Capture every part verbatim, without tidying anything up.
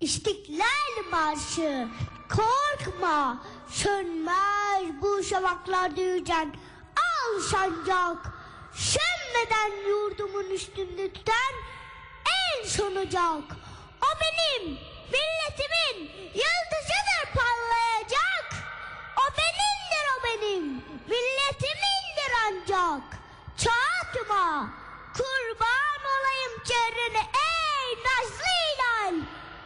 İstiklal Marşı, korkma, sönmez bu şafaklarda yücen al sancak. Sönmeden yurdumun üstünde tüten en son ocak. O benim milletimin yıldızıdır parlayacak. O benimdir, o benim milletimindir ancak. Çatma, kurban olayım çehrene ey nazlı hilal.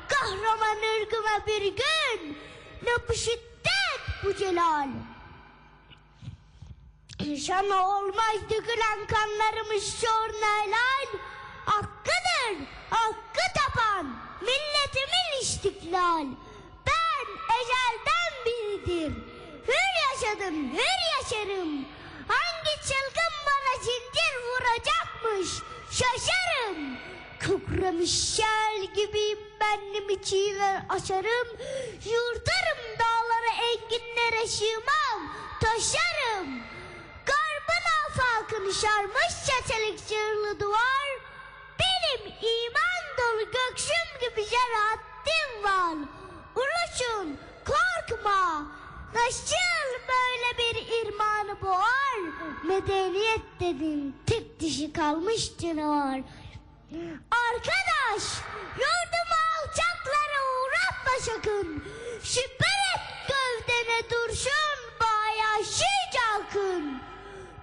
Kahraman ırkıma bir gün ne bu şiddet, bu celal. Şan olmaz dökülen kanlarımız şornaylan. Hakkıdır, hakkı tapan milletimin istiklal. Ben ezelden beridir hür yaşadım, hür yaşarım. Hangi çılgın bana zincir vuracakmış, şaşarım. Kükremiş sel gibiyim ben, ne çiğler aşarım. Yurdarım dağlara, enginlere sığmam, taşarım. Garbın afakını sarmış çeçelik sırlı duvar. Benim iman dolu göksüm gibi serhattim var. Ulusun, korkma. Nasıl böyle bir irmanı boğar? Medeniyet dedin, tek dişi kalmış canavar. Arkadaş, yurdumu alçaklara uğratma sakın. Siper et gövdene dursun, bayağı sıcakın.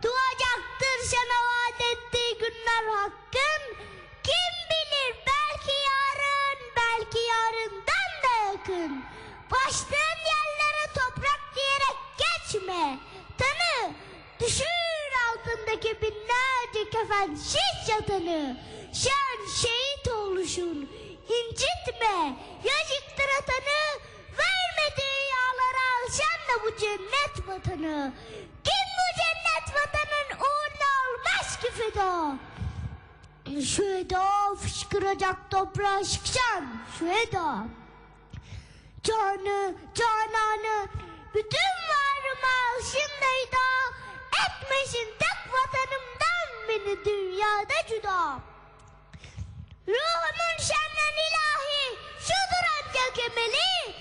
Doğacaktır sana vaat ettiği günler hakkın. Kim bilir, belki yarın, belki yarından da yakın. Bastığın yerlere toprak diyerek geçme. Tanı, düşün altındaki binlerce kefensiz yatanı. Sen şehit oluşun, incitme, yazıktır atanı. Verme dünyalara alsan da bu cennet vatanı. Kim bu cennet vatanın uğruna olmaz ki feda? Şüheda fışkıracak toprağa sıksan, şüheda. Canı, cananı, bütün varımı alsın da feda, etmesin tek vatanımdan beni dünyada cüda. Ruhumun senden ilahi şudur ancak emeli,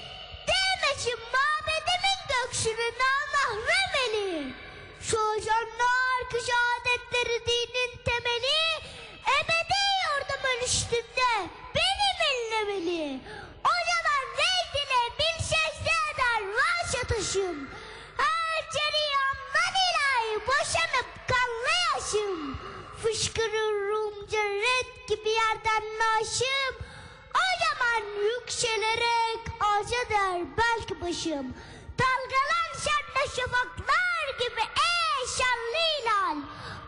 değmesin mabedimin göksüne namahrem eli. Şu ezanlar ki şehadetleri dinin temeli, ebedi yurdumun üstünde benim ellemeli. O zaman neydiler bir secde eder varsa taşım. Her ceryandan ilahi boşanıp kanlı yaşım. Fışkırır Rum cennet gibi yerden naşım. O zaman yükselerek arz eder belki başım. Dalgalan sen de şafaklar gibi ey şanlı hilal.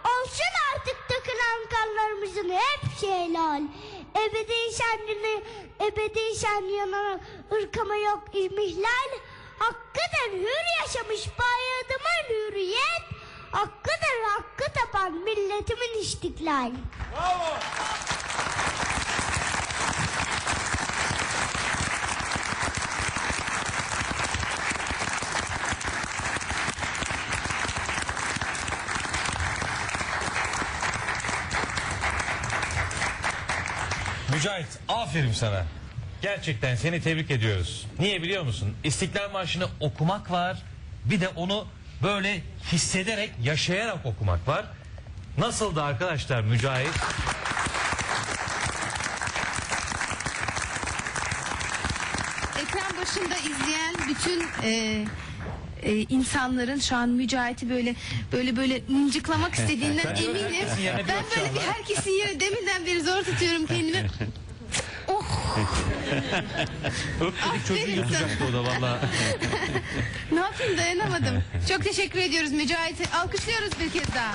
Olsun artık dökülen kanlarımızın hepsi helal. Ebedi şanını, ebedi şan yanına ırkama yok ihmal. Hakkıdır hür yaşamış bayrağımın hürriyet. Hakkıdır hakkı tapan milletimin istiklal. Bravo! Mücahit, aferin sana. Gerçekten seni tebrik ediyoruz. Niye biliyor musun? İstiklal Marşı'nı okumak var, bir de onu böyle hissederek, yaşayarak okumak var. Nasıldı arkadaşlar Mücahit? Ekran başında izleyen bütün e, e, insanların şu an Mücahit'i böyle böyle böyle mıncıklamak istediğinden eminim. Ben böyle bir herkesin yerine deminden beri zor tutuyorum kendimi. Oh! Öpmedik çocuğu yutacaktı o da valla. Ne yapayım, dayanamadım. Çok teşekkür ediyoruz Mücahit'e. Alkışlıyoruz bir kez daha.